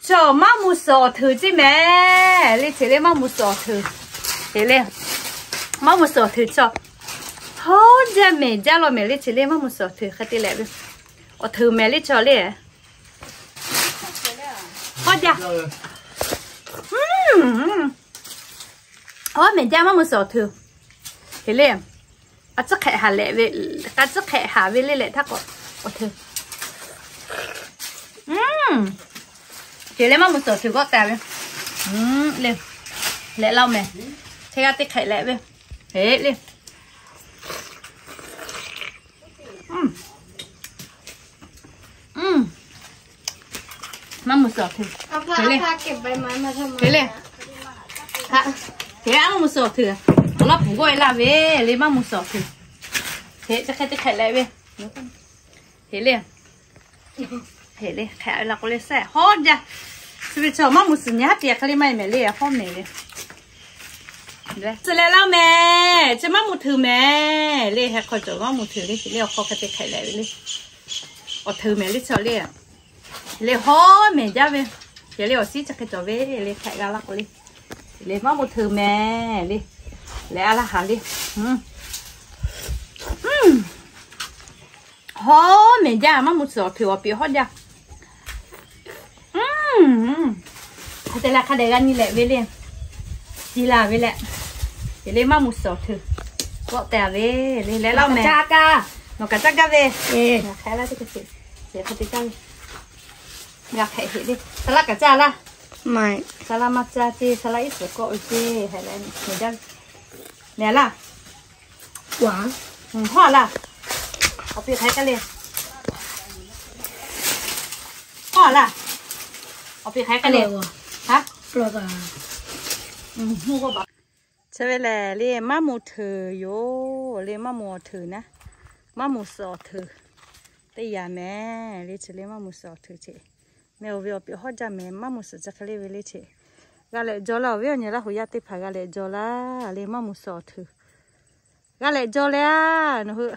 Chaw maˇ mu suhˍ awˬ htuiˍ ceˇ mehˍ le, chi le maˇ mu suhˍ awˬ htuiˍ. Te le, maˇ mu suhˍ awˬ htuiˍ chaw. Hawˉ jaˇ mehˍ jaˇ law mehˍ le, chi le maˇ mu suhˍ awˬ htuiˍ hk'e te leh ve. Awˬ htuiˍ mehˍ le chaw le. Hawˉ jaˇ. Hawˉ mehˍ jaˇ maˇ mu suhˍ awˬ htuiˍ. Te le, a tcuhˉ hk'ehꞈ haˍ leh ve, k'a tcuhˉ hk'ehꞈ haˍ ve le leh htaˇ k'o, awˬ htuiˍ. Te le maˇ mu suhˍ awˬ htuiˍ g'awˆ taˍ ve. Le, leh laˇ mehˍ. Hk'e g'a te hk'ehꞈ leh ve. Heˆ le. Maˇ mu suhˍ awˬ htuiˍ. Te le. Te le. Te maˇ mu suhˍ awˬ htuiˍ. Awˬ laˇ puˍ g'awˆ e laˇ ve le maˇ mu suhˍ awˬ htuiˍ. Te chi hk'e te hk'ehꞈ leh ve. Heˆ le. Heˆ le, hk'ehꞈ la k'o le sehˆ hawˉ jaˇ. Chi ve chaw maˇ mu suhˍ nyi haˉ te hk'e le maˇ e mehˍ le, hawˉ mehˍ le. Tcuh leh laˇ mehˍ, chi maˇ mu htuiˍ mehˍ le, heh hk'aw cawˬ maˇ mu htuiˍ le, chi le awˬ hk'aw hk'e te hk'ehꞈ leh ve le. Awˬ htuiˍ mehˍ le chaw le. Le hawˉ mehˍ jaˇ ve. Chi le awˬ shiˉ chi hk'e cawˬ ve le, hk'ehꞈ g'a laˇ k'o le. Le maˇ mu htuiˍ mehˍ le. Leh a laˇ haˍ le. Hawˉ mehˍ jaˇ, maˇ mu suhˍ awˬ htuiˍ awˬ piˍ hawˉ jaˇ. Hk'a te leh hk'a dehꞈ g'a nyi leh ve le. Ci la ve leh. Te le maˇ mu suhˍ awˬ htuiˍ. Kawˆ te ve le leh laˇ mehˍ. Nawˬ kaꞈ caˇ gaˇ ve. Hk'e te caˇ ve. G'a hpehꞈ heˆ le. Saˍ laˇ kaꞈ caˇ laˇ. Saˍ laˇ maˇ caˇ ceˇ, saˍ laˇ iˉ suhˍ kawˆ ve ceˇ. Mehˍ laˇ. Hawˉ laˇ. Awˬ piˍ hk'aˬ hk'e le. Hawˉ laˇ. Awˬ piˍ hk'aˬ hk'e le. Chi ve lehˬ le maˇ mu htuiˍ yoˬ le, maˇ mu awˬ htuiˍ naˉ. Maˇ mu suhˍ awˬ htuiˍ teˇ yanˇ mehˍ le, chi le maˇ mu suhˍ awˬ htuiˍ cheꞈ. Mehˍ awˬ ve awˬ piˍ hawˉ jaˇ mehˍ, maˇ mu suhˍ chi hk'e le ve le cheꞈ. G'a lehꞈ jaw laˇ, awˬ viˉ awˬ nyi Laˇ huˍ yaˇ teˇ hpaˍ g'a lehꞈ jaw laˇ le, maˇ mu suhˍ awˬ htuiˍ. G'a lehꞈ jaw le a, nawˬ hui.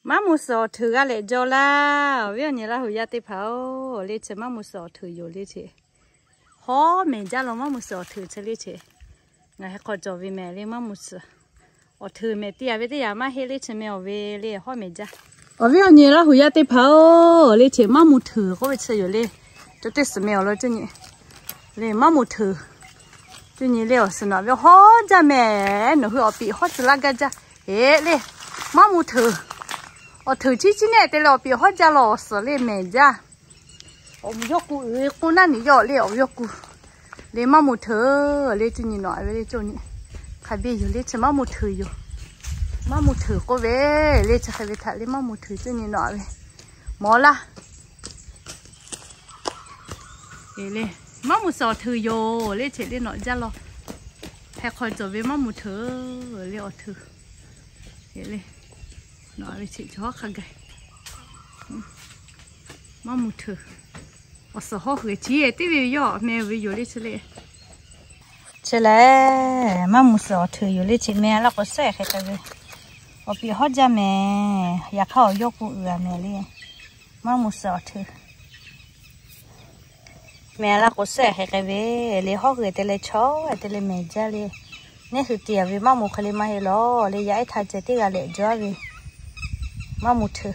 Maˇ mu suhˍ awˬ htuiˍ g'a lehꞈ jaw laˇ, awˬ viˉ awˬ nyi Laˇ huˍ yaˇ teˇ hpaˍ-oˬ, le chi maˇ mu suhˍ awˬ htuiˍ yoˬ le cheꞈ. Hawˉ mehˍ jaˇ law maˇ mu suhˍ awˬ htuiˍ chi le cheꞈ. Ngaˬ heh hk'aw cawˬ ve mehˍ le maˇ mu suhˍ. Awˬ htuiˍ mehˍ teˇ yanˇ ve teˇ yanˇ maˇ heˆ le chi mehˍ awˬ ve le hawˉ mehˍ jaˇ. Awˬ viˉ awˬ nyi Laˇ huˍ yaˇ teˇ hpaˍ-oˬ, le cheꞈ maˇ mu htuiˍ k'oˆ ve chi yoˬ le. Cawˬ teˇ suhˍ mehˍ awˬ lawn cuˇ nyi le maˇ mu htuiˍ. Cuˇ nyi le awˬ suhˍ naꞈ ve hawˉ jaˇ mehˍ, nawˬ hui awˬ piˍ hawˉ tcuh laˇ gaˇ jaˇ. Heˆ le, maˇ mu htuiˍ. Awˬ htuiˍ chiˉ chiˉ nehˆ te leh awˬ piˍ hawˉ jaˇ law awˬ suhˍ le mehˍ jaˇ. Awˬ yawˇ k'u uiˍ ve k'oˆ naˉ ni yawˇ le awˬ yawˇ k'u. Le maˇ mu htuiˍ le cuˇ nyi nawꞈ ve le cawˬ nyi. Hk'a biˇ yoˬ le chi maˇ mu htuiˍ yoˬ. Maˇ mu htuiˍ k'oˆ ve le chi hk'e ve htaꞈ le maˇ mu htuiˍ cuˇ nyi nawꞈ ve. Mawˬ laˇ. Le maˇ mu suhˍ awˬ htuiˍ yoˬ le cheꞈ le nawꞈ jaˇ law. Heh hk'aw cawˬ ve maˇ mu htuiˍ le awˬ htuiˍ. Le nawꞈ ve cheꞈ chaw hk'a gaˬ. Maˇ mu htuiˍ. Awˬ suhˍ hawˉ hui chi teˇ ve yawˇ meh ve yoˬ le chi le. Chi lehˬ maˇ mu suhˍ awˬ htuiˍ yoˬ le cheꞈ meh laˇ k'o sehˆ hk'e k'ai ve. Awˬ piˍ hawˉ jaˇ mehˍ, yaꞈ hk'aˇ awˬ yawˇ k'u uiˍ a mehˍ le. Maˇ mu suhˍ awˬ htuiˍ meh laˇ k'o sehˆ hk'e k'ai ve. Le hawˉ hui te leh chaw te leh mehˍ jaˇ le. Neˇ hui te a ve maˇ mu hk'e le maˇ heˆ law le yaˇ ehˉ htaˇ ceh teˇ g'aˇ lehꞈ jaw ve. Maˇ mu htuiˍ.